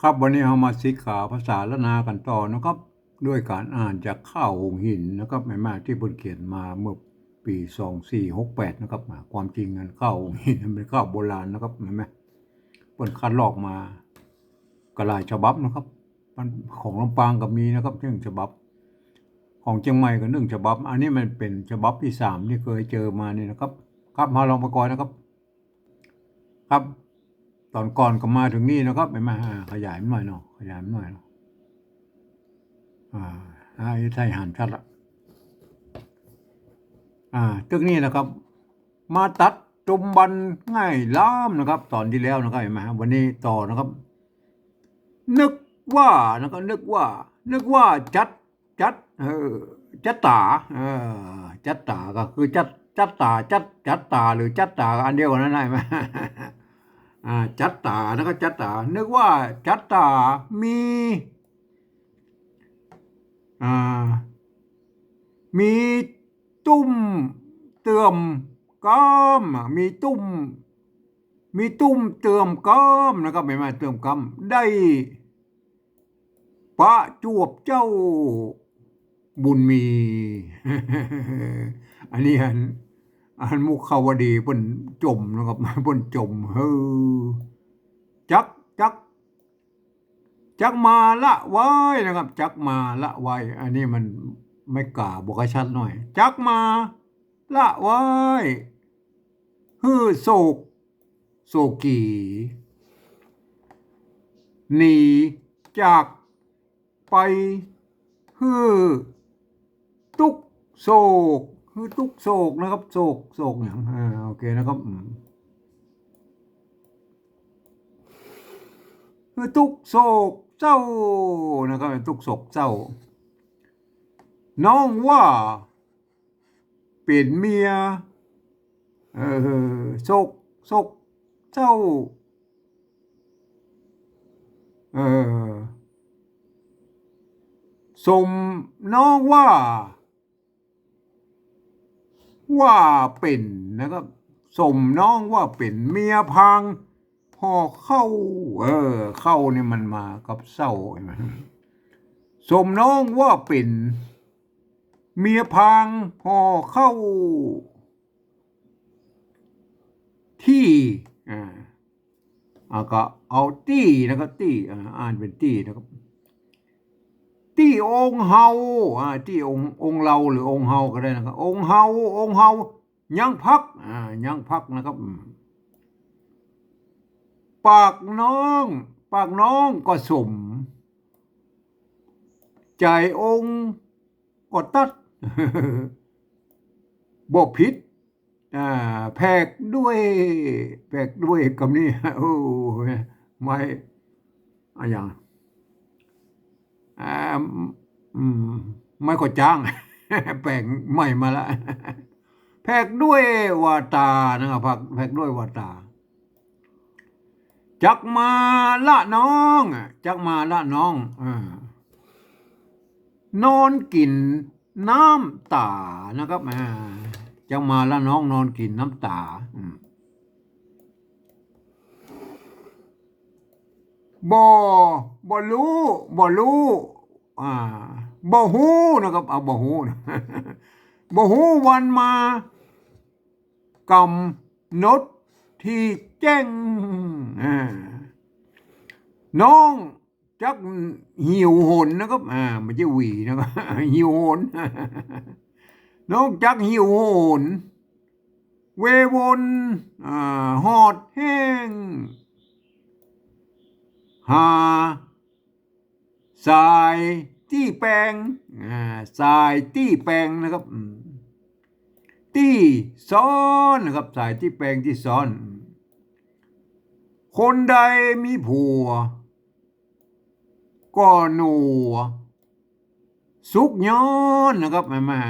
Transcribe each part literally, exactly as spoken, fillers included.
ครับ วันนี้เฮามาศึกษาภาษาล้านนากั๋นต่อนะครับ ด้วยก๋านอ่านจากข้าวหงส์หินนะครับ แม่นตี้เปิ้นเขียนมาเมื่อปี๋สองสี่หกแปดนะครับ อ่า ความจริงอันข้าวหงส์หินมันเป๋นข้าวโบราณนะครับ หันก่อ เปิ้นคัดลอกมาก็หลายฉบับนะครับ มันของลำปางก็มีนะครับ หนึ่งฉบับ ของเจียงใหม่ก็หนึ่งฉบับ อันนี้มันเป๋นฉบับตี้สามตี้เฮาเจอมานี่นะครับ ครับ เฮาลองไปก่อนนะครับ ครับ ต๋อนก่อนก็มาเถิงนี่นะครับ หันก่อ อ่า ขยายมันหน่อยเนาะ ขยายมันหน่อยเนาะ อ่า อ่า ใส่หันชัดละ อ่า ตึกนี่นะครับ มาตัดจุมบันง่ายล้ามนะครับ ต๋อนตี้แล้วนะครับ หันก่อ วันนี้ต่อนะครับ นึกว่านะครับ นึกว่า นึกว่าจัด จัด เออ จัดต๋า เออ จัดต๋าก็คือจัด จัดต๋า จัด จัดต๋า หรือจัดต๋า อันเดียวกั๋นนั่นแหละ หันก่อ อ่า จัดต๋านะครับ จัดต๋า นึกว่าจัดต๋า มี อ่า มีตุ้มเตื้อมก้าม มีตุ้ม มีตุ้มเตื้อมก้ามนะครับ หันก่อ เตื้อมก้าม ได้ประจวบเจ้าบุญมี อันนี้อัน อันมุขาวดีเปิ้นจ่มนะครับ เปิ้นจ่ม เฮ้อ จัก จัก จักมาละไว้นะครับ จักมาละไว้ อันนี้มันไม้ก๋าบ่ค่อยชัดหน่อย จักมาละไว้ หื้อโศก โศกี หนีจากไป หื้อตุ๊กโศก หื้อตุ๊กโศกนะครับ โศก โศกหยัง อ่า โอเคนะครับ อืม หื้อตุ๊กโศกเศร้านะครับ ตุ๊กโศกเศร้า น้องว่า เป๋นเมีย เออ โศก โศกเศร้า เออ สมน้องว่า ว่าเป๋นนะครับ สมน้องว่าเป๋นเมียพางผ่อเข้า เออ เข้านี่มันมากับเศร้า หันก่อ สมน้องว่าเป๋นเมียพางผ่อเข้า ตี้ อ่า อ่า ก็เอาตี้นะครับ ตี้ อ่า อ่านเป๋นตี้นะครับ ตี้องค์เฮา อ่า ตี้องค์ องค์เฮาหรือองค์เฮาก็ได้นะครับ องค์เฮา องค์เฮา ยังพัก อ่า ยังพักนะครับ อืม ปากน้อง ปากน้องก็สม ใจ๋องค์ก็ตัด บ่ผิด อ่า แผกด้วย แผกด้วยกำนี้ โอ้ ไม้ อะหยัง อ่า อืม ไม้ก่อจ๊าง แป๋งใหม่มาละ แผกด้วยวาต๋านะครับ แผก แผกด้วยวาต๋า จักมาละน้อง อ่ะ จักมาละน้อง อ่า นอนกิ๋นน้ำต๋านะครับ อ่า จักมาละน้อง นอนกิ๋นน้ำต๋า อืม บ่ บ่ฮู้ บ่ฮู้ อ่า บ่ฮู้นะครับ เอาบ่ฮู้นะ บ่ฮู้วันมา ก๋ำหนดตี้แจ้ง อ่า น้องจักหิวโหยนะครับ อ่า บ่ใจ้หวีนะครับ หิวโหย น้องจักหิวโหย เววน อ่า ฮอดแฮง หา สายตี้แป๋ง อ่า สายตี้แป๋งนะครับ อืม ตี้ซ้อนนะครับ สายตี้แป๋งตี้ซ้อน คนใดมีผัว ก็หนัว สุขย้อนนะครับ มา มา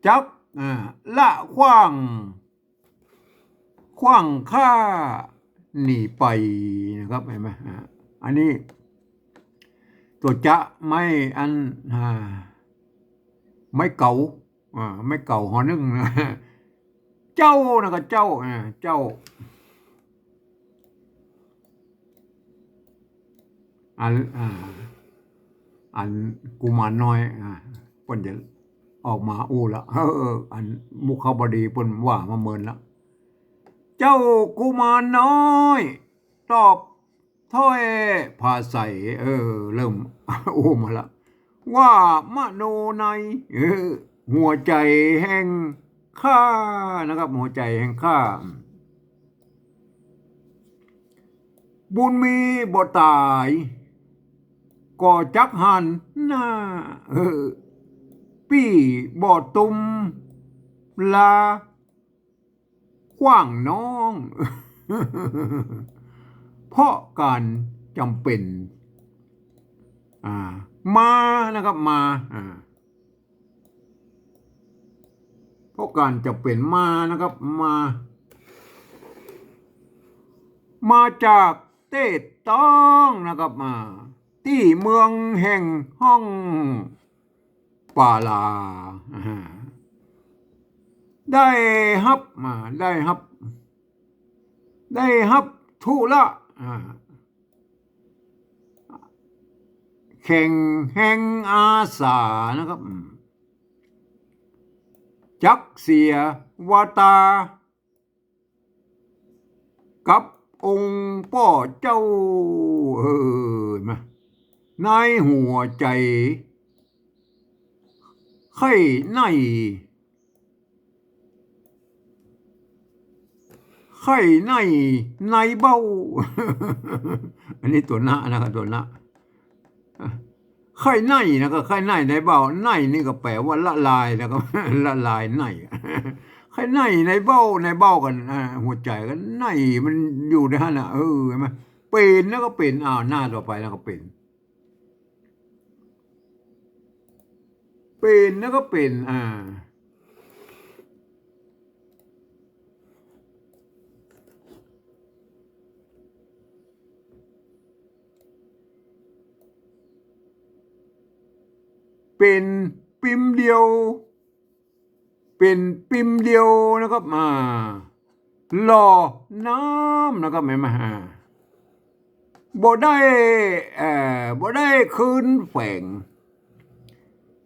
จัก อ่า ละขว้าง ขว้างข้าหนีไปนะครับ หันก่อ อ่า อันนี้ ตั๋วจะไม้อัน อ่า ไม้เก๋า อ่า ไม้เก๋าหอนึ่งนะ เจ้านะครับ เจ้า อ่า เจ้า เ อัน อ่า อันกุมารน้อย อ่า เปิ้นจะออกมาอู้ละ เออ อันมุขบดีเปิ้นว่ามาเมินละ เจ้ากุมารน้อย ตอบถ้อยผาใส เออ เริ่มอู้มาละ ว่ามโนใน เออ หัวใจ๋แห่งข้านะครับ หัวใจ๋แห่งข้า บุญมีบ่ต๋าย ก็จักหันหน้า เออ ปี้บ่ตุ้มลา ขว้างน้อง เพราะก๋านจ๋ำเป๋น อ่า มานะครับ มา อ่า เพราะก๋านจ๋ำเป๋นมานะครับ มา มาจากเต๊ะต้องนะครับ มาตี้เมืองแห่งห้อง ปาลา อ่า ได้ฮับ มา ได้ฮับ ได้ฮับธุระ อ่า แข่งแห่งอาสานะครับ อืม จักเสียวาตา กับองค์ป้อเจ้า เออ มา ในหัวใจ๋ ใค่ใน ใค่ในในเบ้า อันนี้ตั๋วนะนะครับ ตั๋วนะ ใค่ในนะ ก็ใค่ในในเบ้า ในนี่ก็แป๋ว่าละลายนะครับ ละลายใน ใค่ในในเบ้า ในเบ้ากั๋น อ่า หัวใจ๋กั๋น ในมันอยู่ในหั้นน่ะ เออ หันก่อ เป๋นนะ ก็เป๋น อ้าว หน้าต่อไปนะ ก็เป๋น เป๋นนะ ก็เป๋น อ่า เป๋นปิมเดียว เป๋นปิมเดียวนะครับ อ่า หล่อน้ำนะครับ หันก่อ อ่า บ่ได้ เอ่อ บ่ได้คืนแฝง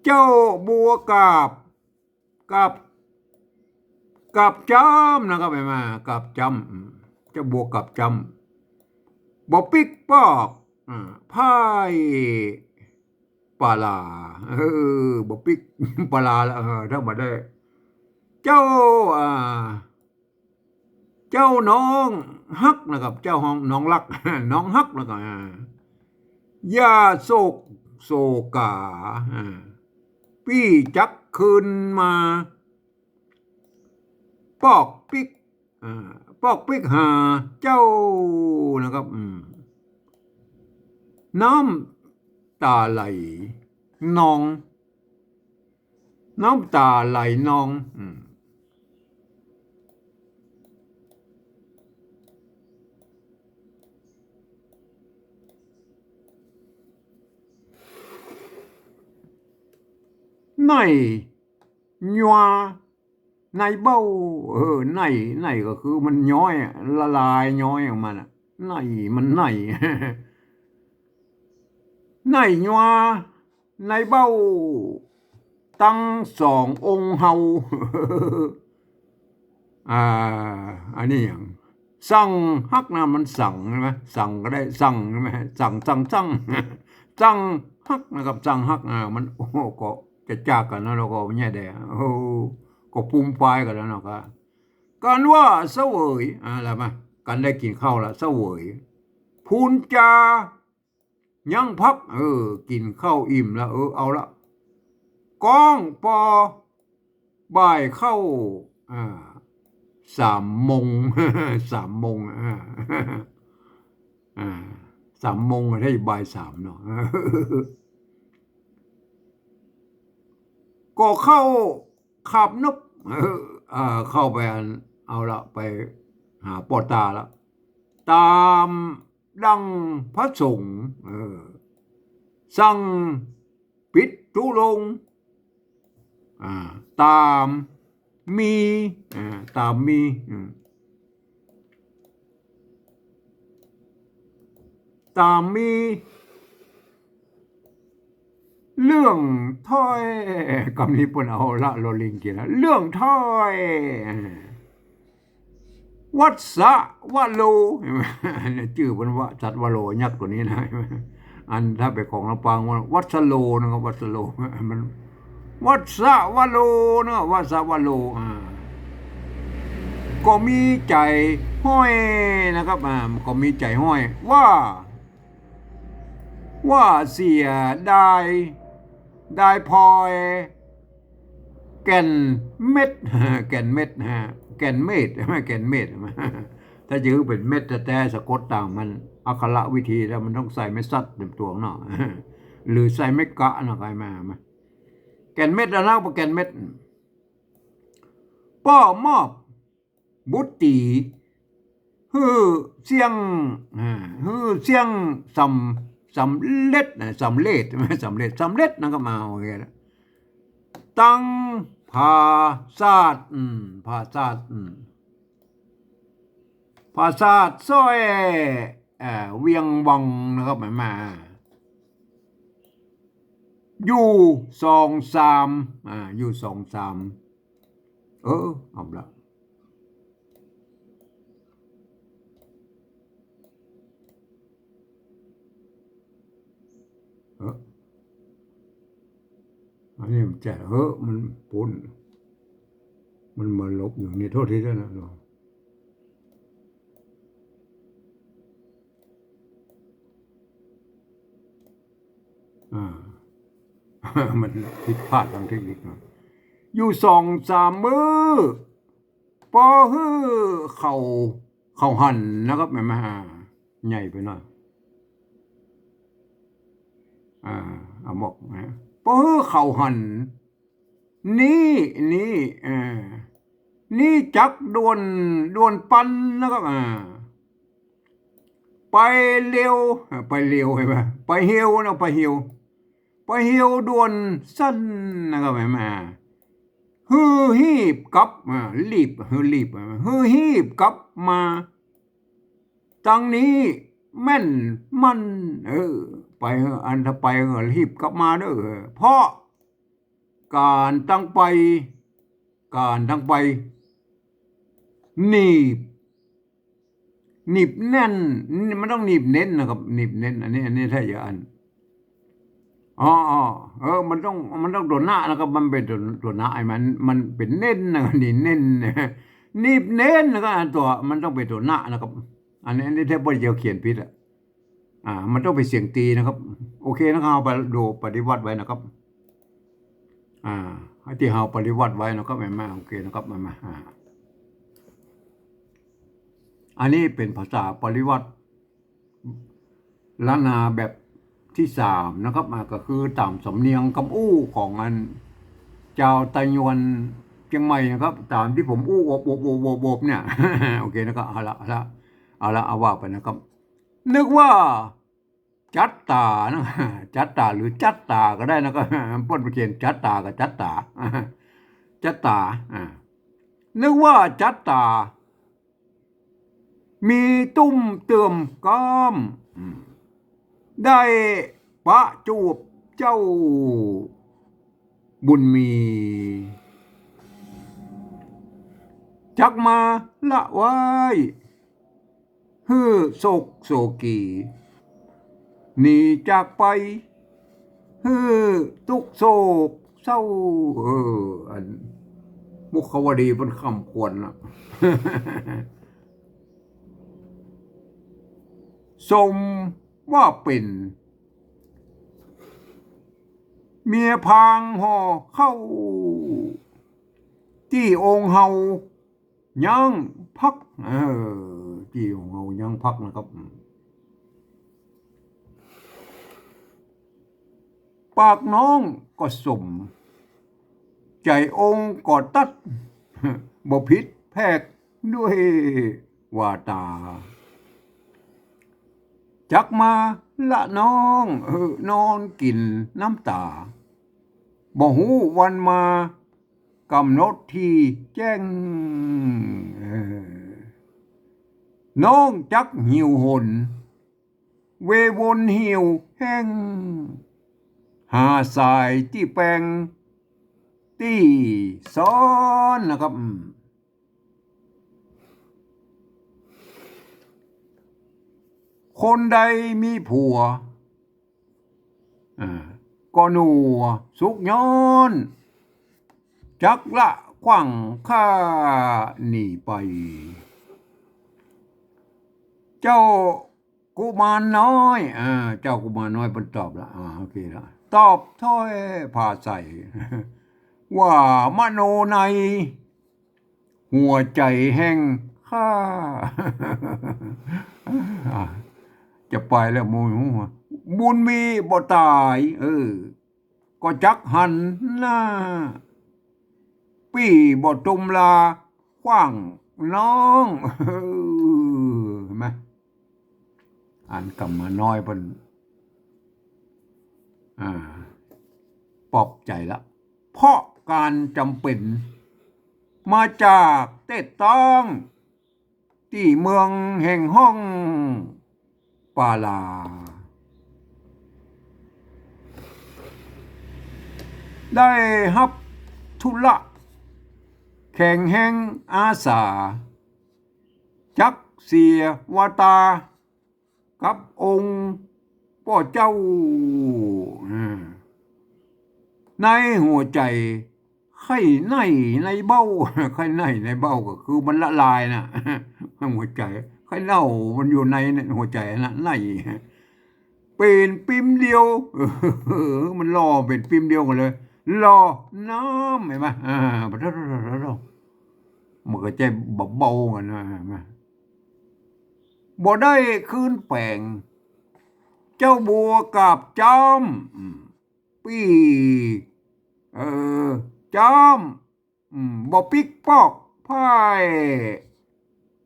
เจ้าบัวกาบ กาบ กาบจ้ำนะครับ หันก่อ กาบจ้ำ อืม เจ้าบัวกาบจ้ำ บ่ปิ๊กปอก อ่า พ่ายปาลา เออ บ่ปิ๊กปาลาละ เออ ถ้าบ่ได้ เจ้า อ่า เจ้าน้องฮักนะครับ เจ้าฮ้องน้องฮัก น้องฮักนะครับ อ่า อย่าโศกโศกา อ่า ปี้จักคืนมา ปอกปิ๊ก อ่า ปอกปิ๊กหาเจ้านะครับ อืม น้ำต๋าไหลนอง น้ำต๋าไหลนอง อืม ในยัวในเบ้า เออ ใน ในก็คือมันย้อยอะ ละลายย้อยออกมาน่ะ ใน มันใน ในยัว ในเบ้า ตังสององค์เฮา อ่า อันนี้หยัง สั่งฮักนะ มันสั่งใช่ไหม สั่งก็ได้ สั่งใช่ไหม สั่ง สั่ง สั่ง สั่งฮักนะครับ สั่งฮัก อ่า มัน โอ้โห ก็จะจากกั๋นนะ แล้วก็เนี่ยแดะ โอ้โห ก็ปุ้มปายกั๋นแล้วนะครับ ก๋านว่าเสวย อ่า อะไรมา ก๋านได้กิ๋นข้าวละ เสวย พูนจา ยังพัก เออ กิ๋นข้าวอิ่มละ เออ เอาละ ก้องปอบ่ายเข้า อ่า สามโมง สามโมง อ่า อ่า สามโมง ได้บ่ายสามเนาะ ก็เข้าคาบนบ เออ อ่า เข้าไปอัน เอาละ ไปหาป้อต๋าละ ต๋ามดังพระสงฆ์ เออ สั่งปิดธุลงค์ อ่า ต๋ามมี อ่า ต๋ามมี อืม ต๋ามมี เรื่องถ้อย กำนี้เปิ้นเอาละลอลิงเขียนนะ เรื่องถ้อย วัสสะวะโล เห็นบ่ เนี่ย จื้อเปิ้นวัสสะวะโล ยักษ์ตั๋วนี้นะ อันถ้าเป๋นของลำปางว่าวัสสะโลนะครับ วัสสะโล มัน วัสสะวะโลนะ วัสสะวะโล อ่า ก็มีใจ๋ฮ้อยนะครับ อ่า ก็มีใจ๋ฮ้อยว่า ว่าเสียดาย ดายพลอย แก่นเม็ด แก่นเม็ดฮะ แก่นเมต แก่นเมต ถ้าจะหื้อเป๋นเม็ดแต๊ๆ สะกดต๋างมัน อักขระวิธีแล้วมันต้องใส่ไม้สัตว์เต็มตั๋วเนาะ หรือใส่ไม้กะเนาะ ใครมา มา แก่นเม็ดอะนะ แก่นเม็ด ป้อมอบ บุตรี หื้อเสี้ยง อ่า หื้อเสี้ยงสำ สำเร็จนะ สำเร็จ สำเร็จ สำเร็จนะครับ มา โอเคแล้ว ตังผาสาท อืม ผาสาท อืม ผาสาทซ้อย เอ่อ เวียงวังนะครับ มา อยู่สองสาม อ่า อยู่สองสาม เออ เอาละ เออ อันนี้มันจะ เออ มันปุ้น มันมาหลบอยู่นี่ โทษทีด้วยนะ อ่า มันผิดพลาดตางเทคนิคเนาะ อยู่สองสามมื้อ ปอหื้อเขา เขาหันนะครับ แม่นบ่ อ่า ใหญ่ไปหน่อย อ่า เอาบอกนะ ปอหื้อเขาหัน นี้ นี้ อ่า นี้จักด่วน ด่วนปันนะครับ อ่า ไปเร็ว อ่า ไปเร็ว เห็นบ่ ไปเหี่ยวนะ ไปเหี่ยว ไปเหี่ยวด่วนสั้นนะครับ เห็นบ่ อ่า หื้อฮีบกลับ อ่า รีบ หื้อรีบ อ่า หื้อฮีบกลับมา ตังนี้แม่นมัน เออ ไปเถอะ อันถ้าไปก็รีบกลับมาเด้อ เพราะก๋านตังไป ก๋านตังไป หนีบ หนีบแน่น มันต้องหนีบแน่นนะครับ หนีบแน่น อันนี้ อันนี้ถ้าจะอัน อ๋อ อ๋อ เออ มันต้อง มันต้องตั๋วนะนะครับ มันเป๋นตั๋ว ตั๋วนะ ไอ้มัน มันเป๋นแน่นนะครับ นี่แน่น หนีบแน่นนะครับ ตั๋ว มันต้องเป๋นตั๋วนะนะครับ อันนี้ อันนี้ถ้าบ่าเจียวเขียนผิดอะ อ่า มันต้องเป๋นเสียงตีนะครับ โอเคนะครับ เอาไปดูปฏิวัติไว้นะครับ อ่า ไอ้ตี้เฮาปฏิวัติไว้นะครับ แม่นบ่ โอเคนะครับ แม่นบ่ อ่า อันนี้เป๋นภาษาปฏิวัติ ล้านนาแบบตี้สามนะครับ อ่า ก็คือต๋ามสำเนียงกำอู้ของอัน จาวไตยวนเจียงใหม่นะครับ ต๋ามตี้ผมอู้อบอบอบอบอบเนี่ย โอเคนะครับ เอาละ เอาละ เอาละ เอาว่าไปนะครับ นึกว่าจัดต๋านะ จัดต๋าหรือจัดต๋าก็ได้นะครับ เปิ้นเขียนจัดต๋ากับจัดต๋า จัดต๋า อ่า นึกว่าจัดต๋า มีตุ้มเติมก้าม อืม ได้ปะจูบเจ้าบุญมี จักมาละไหว้ หื้อโศกโศกี หนีจากไป หื้อตุ๊กข์โศกเศร้า เออ อัน มุขวดีเปิ้นคร่ำครวญนะ สมว่าเป๋น เมียพางห่อข้าว ตี้องค์เฮา ยังพัก เออ ตี้องค์เฮายังพักนะครับ ปากน้องก็สม ใจ๋องค์ก็ตัด บ่ผิดแผกด้วยวาต๋า จักมาละน้อง เออ นอนกิ๋นน้ำต๋า บ่ฮู้วันมา ก๋ำหนดตี้แจ้ง เออ น้องจักหิวหน เววนหิวแห้ง หาสายตี้แป๋งตี้ซ้อนนะครับ อืม คนใดมีผัว อ่า ก็หนัวสุขย้อน จักละขว้างข้าหนีไป เจ้ากุมารน้อย อ่า เจ้ากุมารน้อยเปิ้นตอบละ อ่า โอเคละ ตอบถ้อยผาใส ว่ามโนใน หัวใจ๋แห่งข้า อ่า จะไปแล้ว โมโห บุญมีบ่ต๋าย เออ ก็จักหันหน้า ปี้บ่ตุมลาขว้างน้อง เออ หันก่อ หันกำมาน้อยเปิ้น อ่า ปลอบใจ๋ละ เพราะก๋านจ๋ำเป๋น มาจากเต๊ะต๊อง ตี้เมืองแห่งห้องปาลา ได้ฮับธุระแข็งแฮงอาสา จักเสียวาตา กับองค์ป้อเจ้า อ่า ในหัวใจ๋ ไข้ในในเบ้า ไข้ในในเบ้าก็คือมันละลายน่ะ หัวใจ๋ ไข้เน่ามันอยู่ในหัวใจ๋น่ะ ใน เป๋นปิ๊มเดียว เออ มันหล่อเป๋นปิ๊มเดียวกั๋นเลย หล่อน้ำ หันก่อ อ่า มันก็จะเบาๆ กั๋นนะ หันก่อ บ่ได้คืนแป๋ง เจ้าบัวกราบจ๊ำ อืม ปี้ เออ จ๊ำ อืม บ่ปิ๊กปอกพ่าย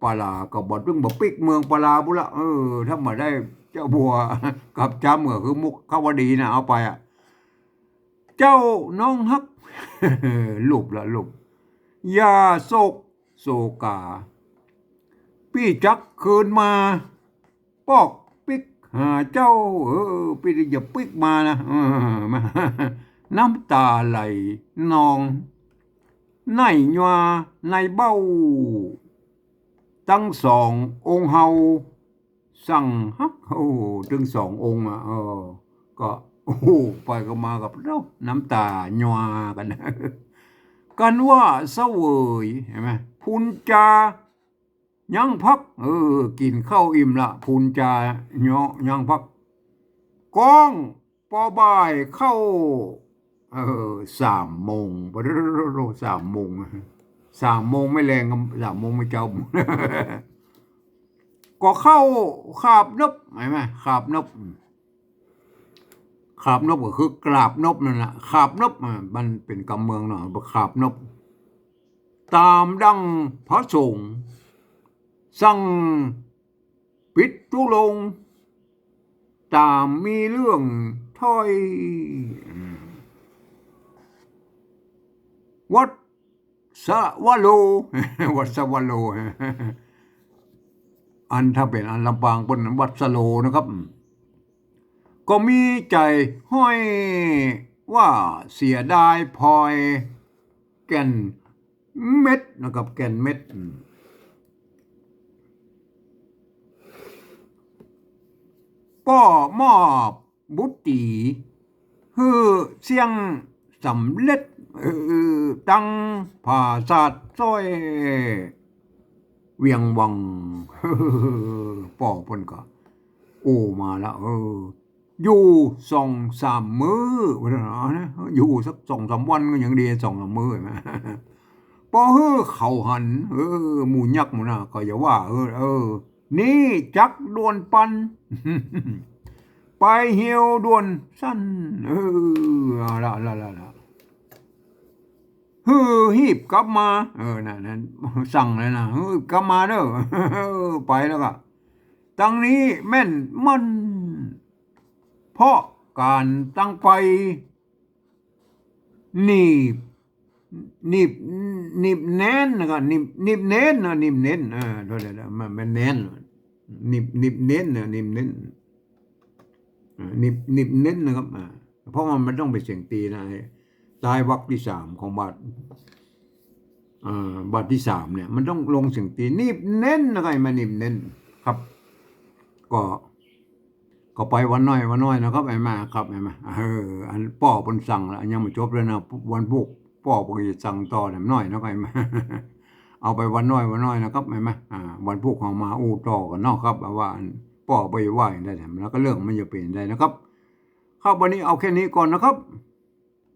ปาลา ก็บ่ตึงบ่ปิ๊กเมืองปาลาปุ้นละ เออ ถ้าบ่ได้เจ้าบัวกราบจ๊ำก็คือมุขวดีน่ะ เอาไปอะ เจ้าน้องฮัก ลูบละลูบ อย่าโศกโศกา ปี้จักคืนมา ปอกปิ๊กหาเจ้า เออ ปี้จะปิ๊กมานะ เออ มา น้ำต๋าไหลนอง ในยวาในเบ้า ตึงสององค์เฮา สั่งฮัก โอ้ ตึงสององค์อะ เออ ก็ โอ้ ไปก็มากับเฮา น้ำต๋ายวากั๋น กั๋นว่าเสวย หันก่อ พูนจา ยังพัก เออ กิ๋นข้าวอิ่มละ พูนจาเยาะยังพัก ก้องปอบ่ายเข้า เออ สามโมง สามโมง สามโมงแม่แลง สามโมงแม่เจ๊า ก็เข้าขาบนบ หันก่อ ขาบนบ ขาบนบก็คือกราบนบนั่นแหละ ขาบนบ อ่ะ มันเป๋นกำเมืองเนาะ ขาบนบ ต๋ามดังพระสงฆ์ สั่งปิดตุลงค์ ต๋ามมีเรื่องถ้อย อืม วัสวโล วัสวโล อันถ้าเป๋นอันลำปางเปิ้นวัสโลนะครับ ก็มีใจ๋ห้อยว่าเสียดายพลอยแก่นเม็ดนะครับ แก่นเม็ด อืม ป้อมอบบุตรี หื้อเสี้ยงสำเร็จ เออ ตึงผาสาทซ้อยเวียงวัง ป้อเปิ้นก็ โอ้ มาละ เออ อยู่สองสามมื้อ ว่าซั่นนะ อยู่สักสองสามวันก็ยังดี สองสามมื้อ หันก่อ ปอหื้อเขาหัน เออ หมู่ยักษ์หมู่นา ก็อย่าว่า เออ เออ นี่จักด่วนปัน ไปเหี่ยวด่วนสั้น เออ เอาละ ละ ละ ละ หื้อหีบกลับมา เออ นั่น นั่น สั่งแล้วนะ หื้อหีบกลับมาเน่อ เออ ไปแล้วก็ ตังนี้แม่นมั่น เพราะก๋านตังไป หนีบ หนีบ หนีบแน้นนะครับ หนีบ หนีบเน้นนะ หนีบเน้น อ่า โทษนะ มัน มันแน้น หนีบ หนีบเน้นนะ หนีบเน้น อ่า หนีบ หนีบเน้นนะครับ อ่า เพราะว่ามันต้องไปเสียงตีนะ ไอ้ ท้ายวรรคตี้สามของบาท อ่า บาทตี้สามเนี่ย มันต้องลงเสียงตี หนีบแน่นนะครับ มาหนีบแน่นครับ ก็ ก็ไปวันน้อย วันน้อยนะครับ ไอ้มาครับ ไอ้มา เออ อันป้อเปิ้นสั่งแล้ว ยังบ่จบเลยนะ วันพูกป้อเปิ้นจะสั่งต่อแหมน้อยนะครับ ไอ้มา เอาไปวันน้อย วันน้อยนะครับ ไอ้มา อ่า วันพูกเฮามาอู้ต่อกั๋นเนาะครับ ว่าอันป้อเปิ้นว่าอย่างใดแหม แล้วก็เรื่องมันจะเป๋นอย่างใดนะครับ ครับ วันนี้เอาแค่นี้ก่อนนะครับ